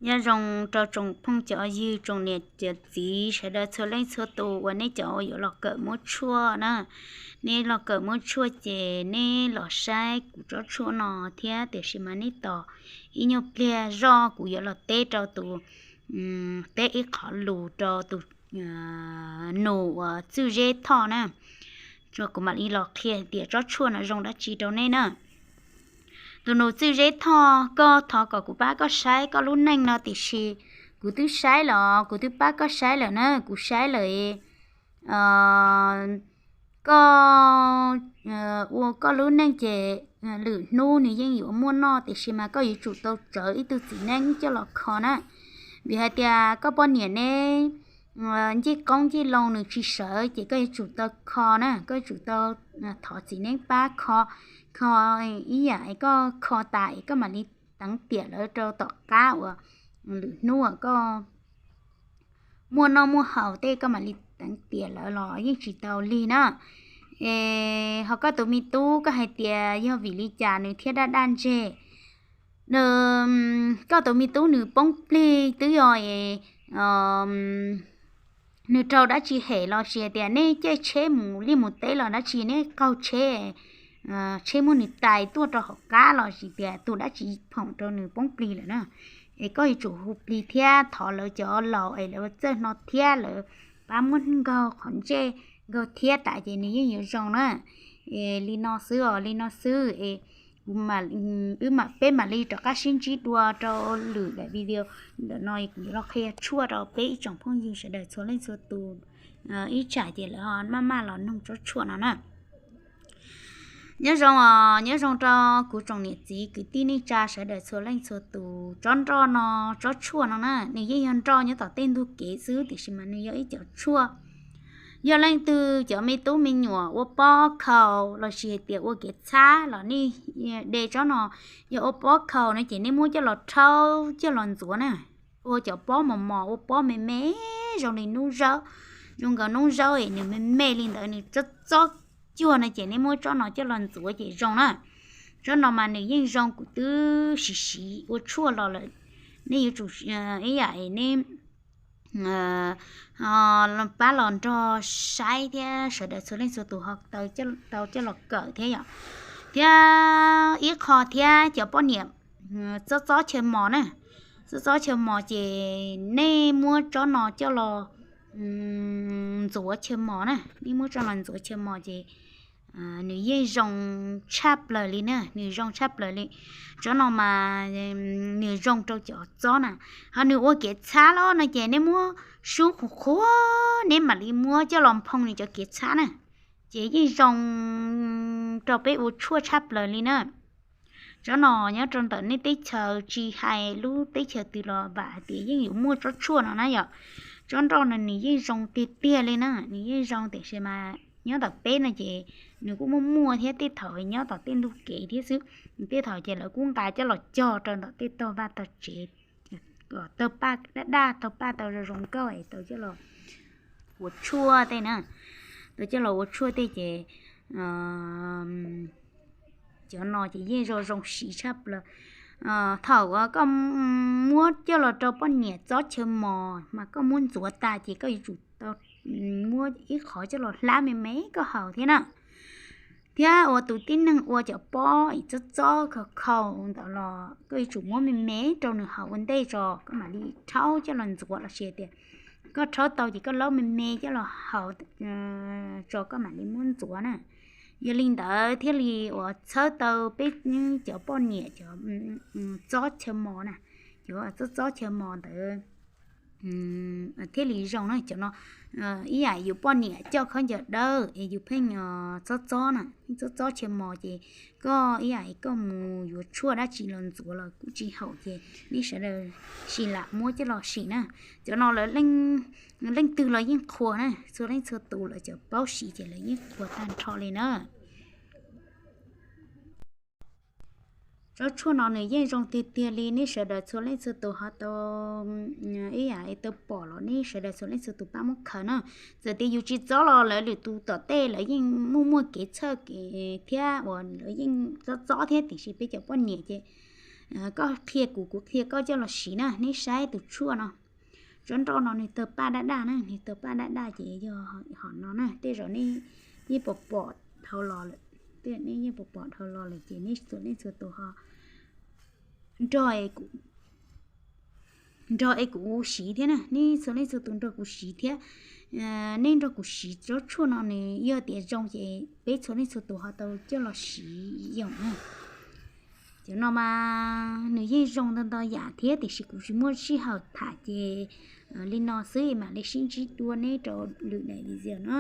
Nyob zoo rau tsoom phooj cov ywg, tsoom niam tsoom txiv sawv daws txhua leej txhua tus uas nej cov uas yuav los kawm muab tshuaj na. Nej los kawm muab tshuaj ces nej los saib kuv tsob tshuaj no thiab, tiam sis mas nej tos ib nyuag pliag zoj kuv yuav los teb rau tus, teb ib qho lus rau tus nus uas Txwj Zeb Thoj na. Kuv mam li los qhia tias tsob tshuaj no zoo dab tsi rau nej na. Tus nus Txwj Zeb Thoj, koj thov kom kuv pab koj saib koj lub neej no, tiam sis kuv twb saib los kuv twb pab koj saib lawm na, kuv saib lawm. Koj ua koj lub neej ces lwm hnub nws yeej yuav muaj noj, tiam sis mas koj yuav tsum tau tsawv ib tug txiv neeb coj los kho na. Vim hais tias koj poj niam neb ncej qoob ncej loo nws tsis sawv ces koj yuav tsum tau kho na, koj yuav tsum tau thov txiv neeb pab kho, kho ib yam es koj kho tas es koj mam li teev tiam lawv rau tom qab uas lwm hnub uas koj muaj noj muaj haus tej koj mam li teev tiam lawv los yeej tsis tau lig na. Es ho koj tus me tub koj hais tias yog vim li cas nws thiaj daj daj ntseg. Nws, koj tus me tub nws poob plig twb yog es nws raug dab tsi hem los sis tias nej caij tsheb mus liaj mus teb los dab tsi nej qaug tsheb, tsheb muab nws tais tuaj rau hauv qab los sis tias tus dab tsi phoom rau nws poob plig lawm na. Es koj yuav tsum hu plig thiab thov lawv cov laus es lawv txawj hno thiab lawv pab muab nkaug qhov ntsej nkaug thiab tas ces nws yeej yuav zoo na. Es li no xwb os, li no xwb es kuv, wb mam, peb mam li rov qab sib ntsib dua rau lwm daim video. Ntawm no kuv yuav los qhia tshuaj rau peb ib tsoom phooj ywg sawv daws txhua leej txhua tus ib tsam ces lawv ho maj maj los nug tsob tshuaj no na. Nyob zoo os, nyob zoo rau kuv tsoom niam txiv kwv tij neej tsa sawv daws txhua leej txhua tus. Tsob nroj no, tsob tshuaj no na, nws yeej yog nroj nyob tom tej ntug kev xwb tiam sis mas nws yog ib cov tshuaj. Yog leej twg cov me tub me nyuam ua pob khaus los sis hais tias ua kev txhab los nej de tsob no, yog ua pob khaus no ces nej muab coj los rhaub coj los ntxuav na. Ua cov pob mos mos, ua pob me me zoo li noob zaub, zoo nkaus noob zaub es nws me me li ntawd nws txob txob cuag no ces nej muab tsob no coj los ntxuav ces zoo na. Tsob no mas nws yeej zoo, kuv twb siv siv ua tshuaj los lawm. Nej yuav tsum ib yam es nej pab los nrog saib thiab sawv daws txhua leej txhua tus ho tau coj los kawm thiab yom. Thiab ib qho thiab cov poj niam txob txob chaw mos na, txob txob chaw mos ces nej muab tsob no coj los ntxuav chaw mos na, nej muab tsob no ntxuav chaw mos ces nws yeej zoo tshaj plaws li na, nws zoo tshaj plaws li. Tsob no mas nws zoo rau cov txob na, ho nws ua kev txhab los no ces nej muab sub qhuav qhuav, nej mam li muab coj los nphoo nws cov kev txhab na, ces yeej zoo rau peb ua tshuaj tshaj plaws li na. Tsob no nyob rau ntawm nej teb chaws tsis hais lub teb chaws twg los vam hais tias yeej yuav muaj tsob tshuaj no na yom. Tsob nroj no nws yeej zoo tiag tiag li na, nws yeej zoo tiam sis mas nyob ntawm peb no ces nws kuj muaj muaj thiab, tej thaum nyob tom tej ntug kev thiab xwb. Tej thaum ces lawv kuj nqa coj los cog rau ntawm tej tog vaj tog tsev, kom tau paj daj daj, tau paj tau zoo zoo nkauj es tau coj los ua tshuaj tej na, tau coj los ua tshuaj tej ces cov no ces yeej zoo zoo siv tshaj plaws. Thaum uas koj muab coj los rau poj niam txob chaw mos mas koj muab ntxuav tas ces koj yuav tsum tau muab ib qhov coj los hlab me me koj haus thiab na. Thiab ua tus tib neeg ua cov pob txob txob khaus khaus ntawd los koj yuav tsum muab me me rau nws haus ua ntej tso koj mam li rhaub coj los ntxuav los sis tias koj rhaub tau ces koj laub me me coj los haus tso koj mam li muab ntxuav na. Yog li ntawd thiaj li uas txhawb tau peb cov poj niam cov txob chaw mos na, cov txob txob chaw mos ntawd thiaj li zoo na. Cov no ib yam yus poj niam coj khaub ncaws dawb es yus pheej txob txob na, pheej txob txob chaw mos ces koj ib yam koj mus yuav tshuaj dab tsi los ntxuav los kuj tsis haum ces nej sawv daws sim lam muab coj los sim na. Cov no lawv leej twg los yeej qhuas na, txhua leej txhua tus lawv cov paub siv ces lawv yeej qhuas tag nrho li na. Tsob tshuaj no nws yeej zoo tiag tiag li, nej sawv daws txhua leej txhua tus ho tau ib yam tau pom los nej sawv daws txhua leej txhua tus pab muab khaws na. Txawm tias yus tsis txob los lawv lwm tus tom tej lawv yeej muaj muaj kev txhawj kev thiab uas lawv yeej txob txob thiab, tiam sis peb cov poj niam ces Koj qhia kuv, kuv qhia koj coj los siv na. Neb saib tus tshuaj no, tsob nroj no nws tawg paj daj daj na, nws tawg paj daj daj ces yog hom no na. Tej zaum neb yeej pom pom dhau los lawm, neb yeej pom pom dhau los lawm ces neb txhua leej txhua tus ho nrog nrog es kuv siv thiab na. Neb txhua leej txhua tus nrog kuv siv thiab. Neb nrog kuv siv tsob tshuaj no nws yog tias zoo ces peb txhua leej txhua tus ho tau coj los siv yoom na. Cov no mas nws yeej zoo ntau ntau yam thiab tiam sis kuv tsis muaj sij hawm tham ces li no xwb, mam li sib ntsib dua neb rau lwm daim video na.